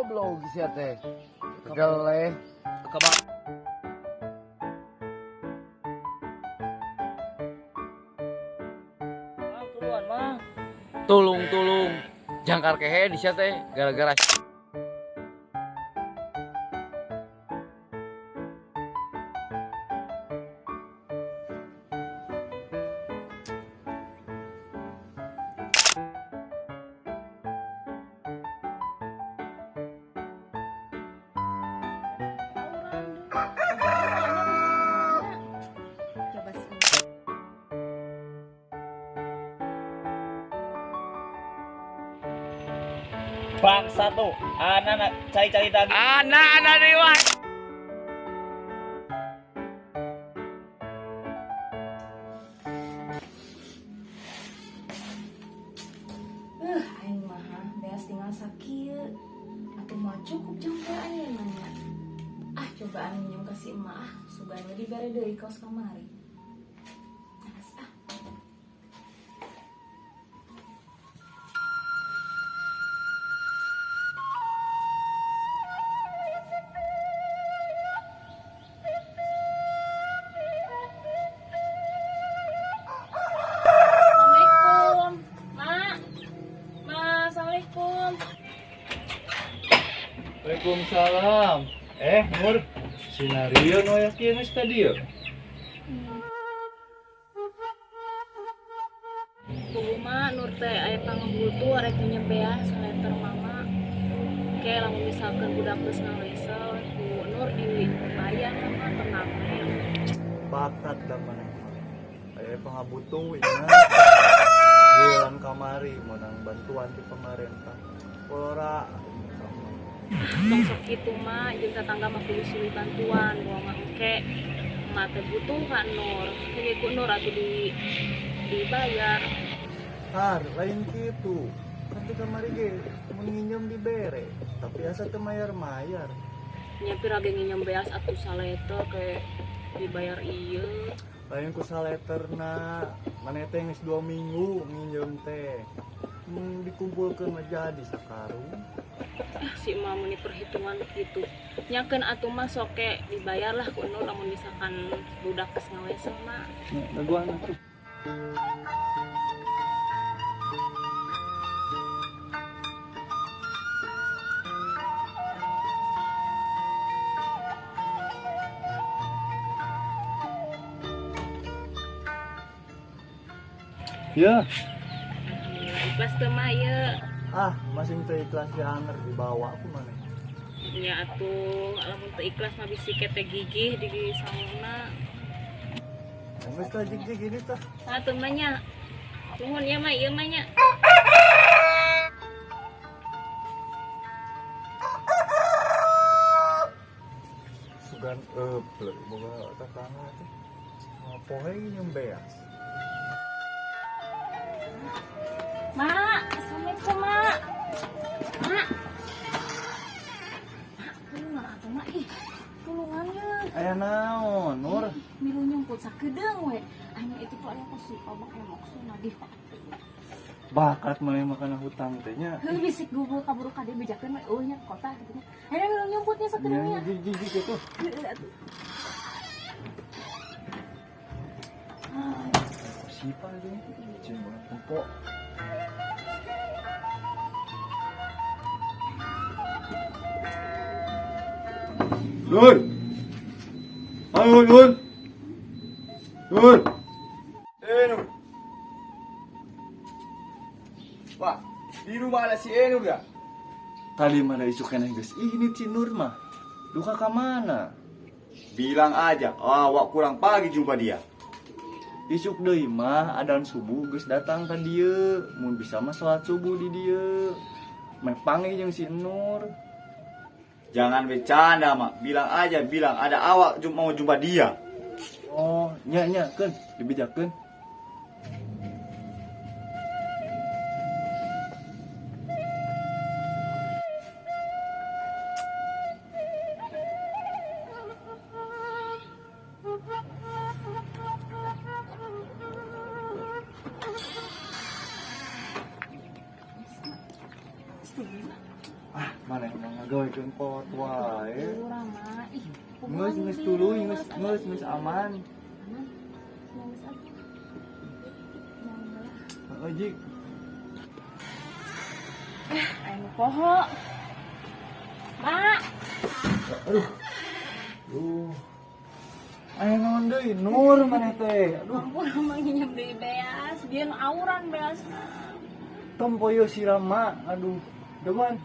Goblok sia teh. Geleh. Keba. Mang, tuluan, Mang. Tulung tulung. Jangkar kehe di sia teh gara-gara. Coba sih. Bangsa tuh, anak cari-cari daging. Anak-anak dewa. Aing mah beas tinggal sakieu. Atuh moal cukup jang poe ayeuna nya. Ah, cobaan minjem ka si emak ah, sugan we dibere deui kaos kamari. Awas ah. Assalamualaikum. Mak. Ma, assalamualaikum. Waalaikumsalam. Eh, Nur, sinario nu aya kieu geus tadi ya? Tunggu ma, Nur teh aya pangabutuh arek minjem beas saleter mama. Oke, lamun misalkan budak geus ngawesel ku Nur dibayar mah tenang we. Bakat da maneh mah. Aya pangabutuh ingat. Bulan kamari menang bantuan ti pemerintah. Ora Tong sok kitu mah, jeung tetangga mah kudu silih bantuan, bawa mah engke emak teh butuh ka Nur. Engke ku Nur atuh dibayar. Har, lain kitu. Kan ti kamari ge mun nginjem dibere, tapi asa teu mayar-mayar. Nya pira ge nginjem beas atuh saleter ke dibayar ieu. Lain ku saleterna, maneh teh geus 2 minggu nginjem teh. Dikumpulkeun mah jadi sakarung. Ah, si emak meni perhitungan gitu. Nyakeun atuh mah sok ke dibayar lah ku Nur lamun misalkan budak geus ngawesel mah. Daguan atuh. Ya. Alhamdulillah ikhlas teu mah ieu. Ah, masih teu ikhlas di anger dibawa ku maneh. Nya atuh lamun teu ikhlas mah bisi kete gigih di sanguna. Geus tah jig-jig ini tah. Atuh mah nya. Nuhun ya mah ieu mah nya. Sugan eplek boga tetangga teh. Ngapoe nyeum beas. Mak, assalamualaikum mak. Mak. Mak, tulungan atuh mak ih. Tulungan ye. Aya naon, Nur? Ih, milu nyumput sakedeung we. Anya itu tuh aya kos si abang emok so nagih Pak. Bakat maneh makana hutang teh nya. Heuh bisik gubul kaburu ka dieu bejakeun we eueuh nya kota gitu nya. Aya milu nyumputnya sakedeung nya. Nya jig-jig itu. Heueuh atuh. Siapa itu? Cing empok. Nur. Ayo Nur. Nur. Eh Nur. Wah, di rumah ada si Enur gak? Tadi mana isu keneh geus ini si Nur mah. Duka ka mana? Bilang aja, awak kurang pagi jumpa dia. Isuk deui mah adan subuh geus datang ka dieu. Mun bisa mah salat subuh di dieu. Meh panggih jeung si Nur. Jangan bercanda, Mak. Bilang aja, bilang ada awak mau jumpa dia. Oh, nya nya keun, dibejakeun. Ah, mana yang Gawekeun kolot wae. Urang mah ih. Geus geus tuluy geus geus geus aman. Aman. Geus ah. Heeh, Jik. Aya nu poho. Mak. Aduh. Duh. Aya naon deui Nur maneh teh. Aduh, Ampun mah nginjem deui beas, dia nu auran beasna. tempoyo si Rama. Aduh. Dewan.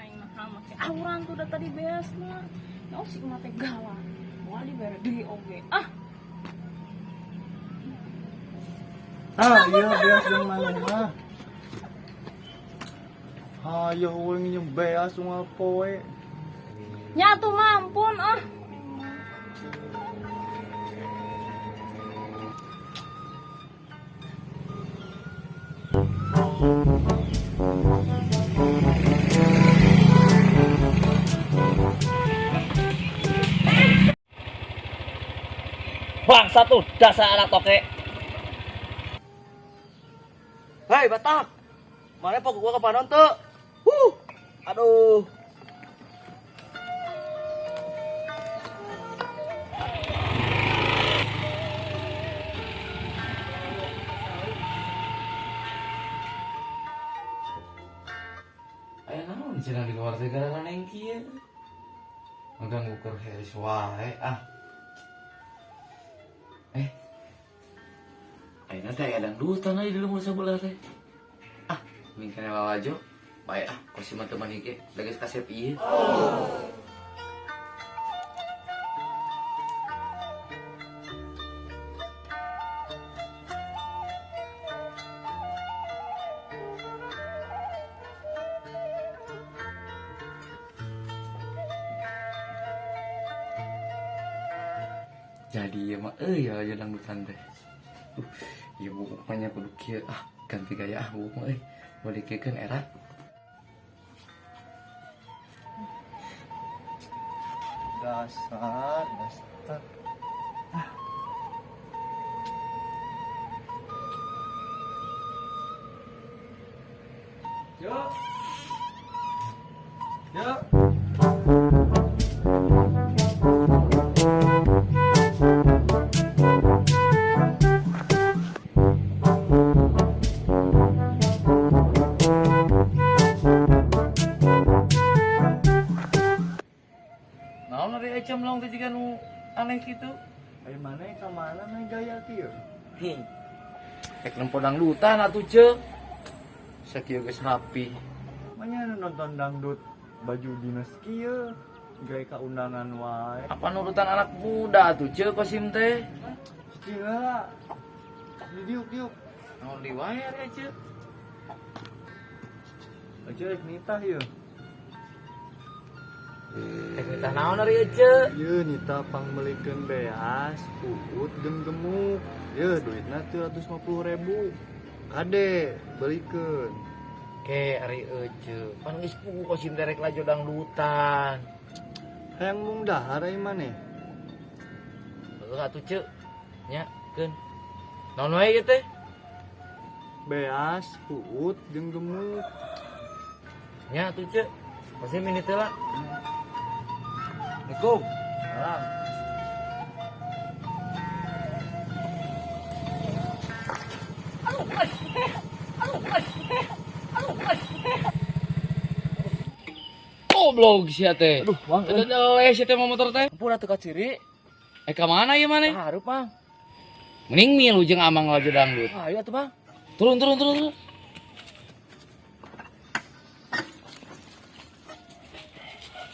Aing mah make auran tuh da tadi beasna. Ya si emak teh galak. Moal dibere deui oge. Ah, Ah, iya beas jeung maneh mah. Hayo we nginjem beas unggal poe. nya atuh mah ampun ah. Bangsa tuh dasar anak toke. Hei Batak, mana pokok gua kapan tuh? Aduh. Aya naon cenah di luar teh gara-gara neng kieu. Ngaganggu keur hees wae ah. Eh. Ayeuna teh aya dangdutan euy di lembur sabelah teh. Ah, mending keneh lalajo. Bae ah, kosi mah teu mani ge, da geus kasep ieu. Jadi ieu mah euy lalajo dangdutan teh. Ieu buuk mah nya kudu kieu ah, ganti gaya ah buuk mah euy. Balik kieukeun era. Dasar, dasar. Yo. Yo. Naon ari ecem long teh jiga nu aneh kitu. Ayo maneh ka mana meh gaya kieu? Hi. Rek nempo dangdutan atuh ceuk. Sakieu geus rapi. Manya nu nonton dangdut baju dinas kieu, gaya ka undangan wae. Apa nurutan anak muda atuh ceuk kosim teh? Cicing heula. Didiuk-diuk. Naon di wae ari ceuk? Aja rek nitah ieu. Rek nitah naon ari ceuk? Ieu nitah pangmeulikeun beas, uut jeung gemuk. Ieu duitna 350.000. Kade belikeun. Ke ari ece, pan geus puguh kosim teh rek lajo dangdutan. Hayang mung dahar ai maneh. Heuh atuh ceuk. Nya keun. Naon wae ieu teh? Beas, uut jeung gemuk. Nya atuh ceuk. Kosim ini teh lah. Assalamualaikum. Salam. Goblok sia teh. Aduh, Bang. Aduh, sia teh mau motor teh. Ampun atuh kaciri. Eh ka mana ieu maneh? Harup, Bang. Mending milu jeung amang laju dangdut. Ayo atuh, Bang. Turun, turun, turun, turun.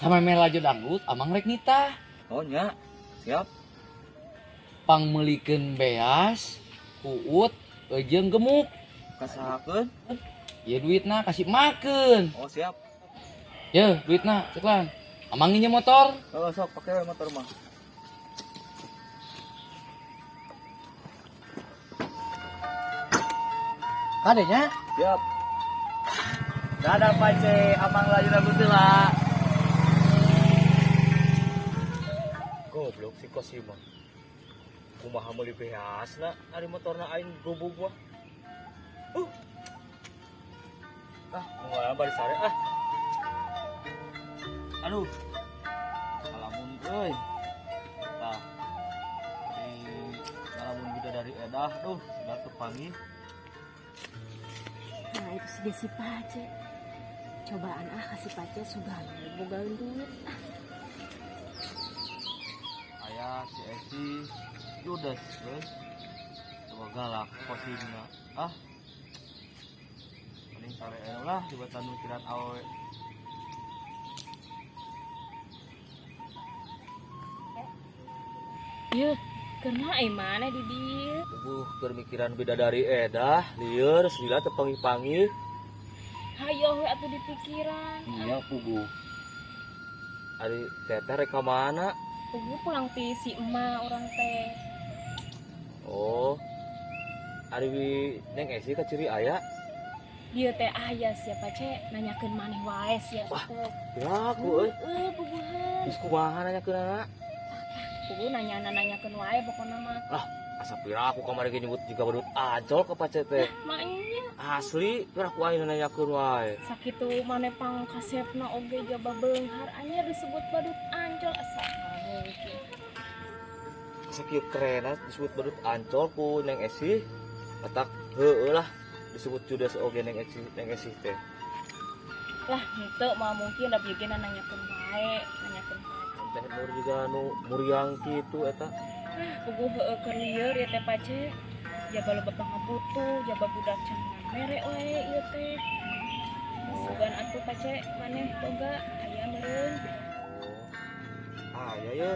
Sama meh laju dangdut, amang rek nitah. Oh nya. Siap. Pangmeulikeun beas, uut, jeung gemuk. Kasahakeun. Ieu duitna kasih makeun. Oh, siap. Ye, duitna ceklan. Amang nginjem motor. Oh, sok pake we motor mah. Kadenya? Siap. Dadah Pace, amang laju dangdut lah. Goblok si Kosim mah. Kumaha meuli beasna ari motorna aing gubug mah. Ah, moal bari sare ah. Aduh. Ngalamun euy. Tah. Di ngalamun bidadari edah, duh, sudah tepanggih. Nah itu si Desi Pace. Cobaan ah kasih Pace sugan bogaeun duit ah. Aya si Esi judes euy. Coba galak posisinya. Ah. Mending sare lah dibatan mikiran awewe. Yeuh, keur ai mana di dieu? Puguh keur mikiran bidadari edah, lieur sila teu panggih-panggih. Hayo we atuh dipikiran. Iya puguh. Ari teteh rek ka mana? Puguh pulang ti si emak urang teh. Oh. Ari Neng Esi ka ciri aya? Dieu teh aya sia Pace nanyakeun maneh wae sia Wah. teh. Ya aku euy. Heueuh puguhan. Geus kumaha nanyakeunana? Puguh nanya-nanyakeun wae pokona mah. Asa pira aku kamari ge nyebut juga badut ancol ke Pace teh. Maknya Asli, pira aku aing nanyakeun wae. sakitu maneh pangkasepna oge jaba beunghar anyar disebut badut ancol asa mungkin. Asa kieu kerenna disebut badut ancol ku Neng Esi. Matak heueuh lah disebut judes oge Neng Esi teh. Lah henteu moal mungkin da bieu ge nanyakeun wae, nanyakeun Pace. Teh Nur juga nu muriang kitu eta. Ah, puguh heueuh keur lieur ieu teh Pace. Jaba loba pangabutuh, jaba budak can mere wae ieu teh. Sugan atuh Pace maneh boga aya meureun. Oh. Aya ye,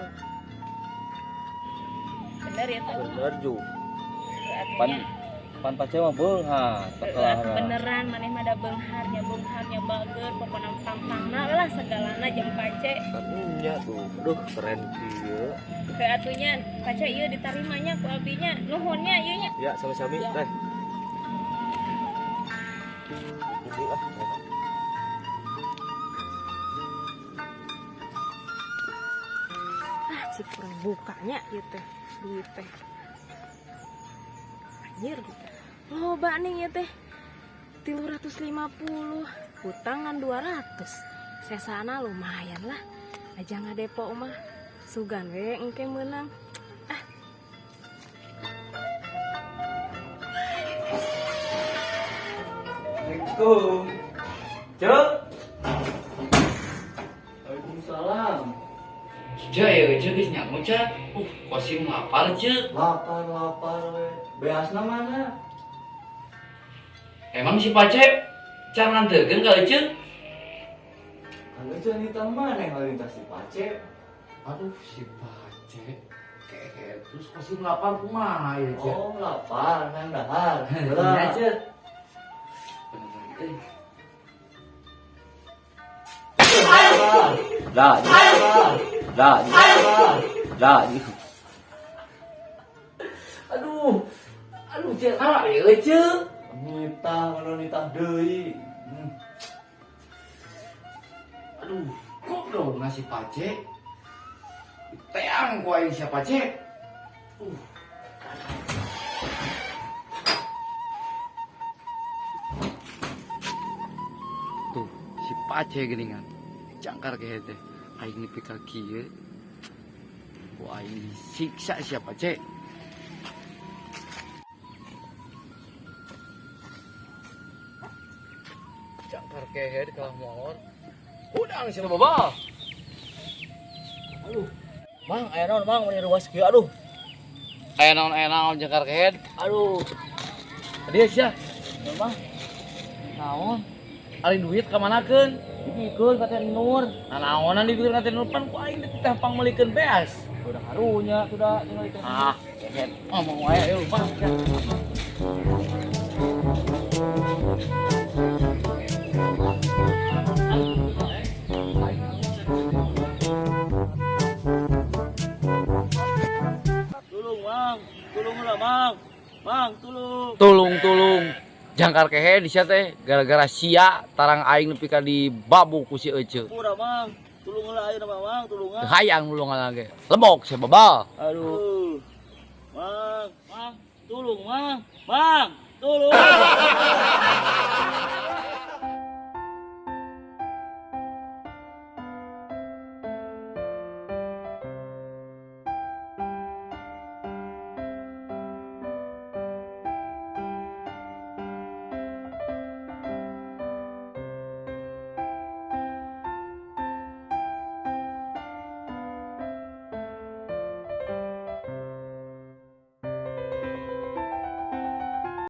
Bener ya teh. bener ju. Heueuh atuh Pan nya. pan Pace mah beunghar, Heueuh atuh beneran maneh mah da beungharnya, beungharnya bager, pokona pang-pangna lah segalana jeung Pace. Kan nya tuh. Aduh, keren kieu. Heueuh atuh nya Pace ieu ditarimanya ku abi nya. Nuhun nya ieu nya. Ya, sami-sami Ya. teh. Ini ah, enak. Ah, si kurang bukanya ieu teh duit teh. Anjir, loba nih ieu teh. 350, hutangan 200. Sesana lumayan lah. Aja ngadepo mah. Sugan we engke meunang. Ah. Assalamualaikum. Cek. Waalaikumsalam. Cek ya cek geus nyamu cek. Kosim lapar cek. Lapar lapar we. Beasna mana? Emang si Pace can nganterkeun ka Ece? Kan itu nita mana yang lintas si Pace? Aduh si Pace. Kayak terus kosim lapar kumaha ya cek? Oh lapar, nang dahar. Iya cek. Bener euy. Dah, dah, dah. Aduh. Aduh cek, ah ya cek. Nita, kalau nita deui. Aduh, kok dong ngasih Pace? Teang ku aing siapa Pace? Tuh, si Pace geuningan. Jangkar ke teh. Aing nepi ka kieu. Ku aing disiksa siapa Pace? Jangkar kehed kalah molor. Hudang siapa babal? Aduh. Mang, aya naon Mang meni ruas kieu aduh. Aya naon jangkar kehed? Aduh. Dia sia. Naon Mang? Naon? Ari duit ka manakeun? Dibikeun ka Teh Nur. Nah, naonan dibikeun ka Teh Nur pan ku aing teh pangmeulikeun beas. Udah karunya sudah tinggal itu. Ah, kehed. Ngomong wae ayo Bang. Tulung Mang, tulung lah Mang. Mang, tulung. Tulung tulung. Jangkar kehed di sia teh gara-gara sia tarang aing nepi ka dibabu ku si Ece. Pura Mang, tulung lah ayeuna mah Mang, tulungan. Teu hayang nulungan lagi. Lebok sia babal. Aduh. Mang, Mang, tulung Mang. Mang, tulung.